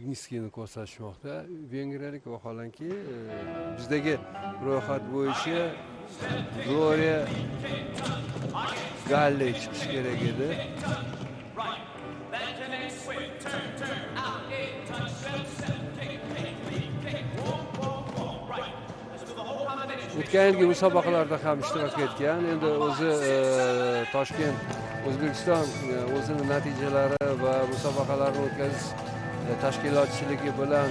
Pignitskiyni ko'rsatishmoqda. Vengriyalik, vaholanki, bizdagi ro'yxat bo'yicha Gloria Galli chiqishi kerak edi. O'tgan yilgi musobaqalarda ham ishtirok etgan. Endi o'zi Toshkent, O'zbekiston o'zini natijalari va musobaqalarni o'tkazish tashkilotchiligi bilan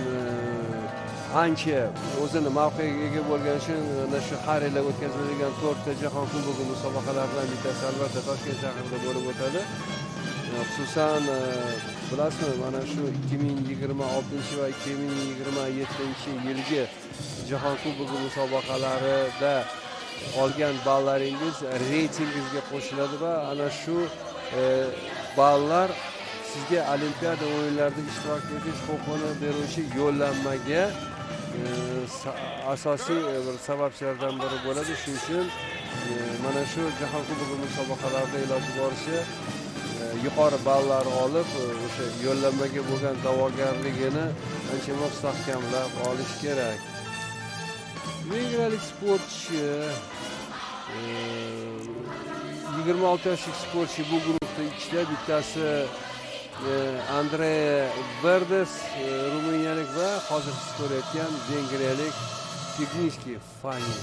ancha o'zini mavqeiga ega bo'lgani uchun ana shu har yili o'tkaziladigan 4 ta Jahon Kubogi musobaqalaridan bittasi albatta Toshkent shahrida bo'lib o'tadi. Xususan, bilasizmi, mana shu 2026 va 2027 yilgi Jahon Kubogi musobaqalarida olgan ballaringiz reytingingizga qo'shiladi va ana shu ballar sizga Olimpiada o'yinlarida ishtirok etish huquqini beruvchi yo'llanmaga asosiy bir sababchilardan biri bo'ladi. Shuning uchun mana shu Jahon Kubogi musobaqalarida iloji boricha yuqori ballar olib, o'sha yo'llanmaga bo'lgan da'vogarligini ancha mustahkamlab olish kerak. Vengriyalik sportchi, 26 yoshlik sportchi bu guruhda ikkita, bittasi Andre Verdes, ruminiyalik va hozir siz ko'rayotgan vengriyalik Pignitskiy Fani.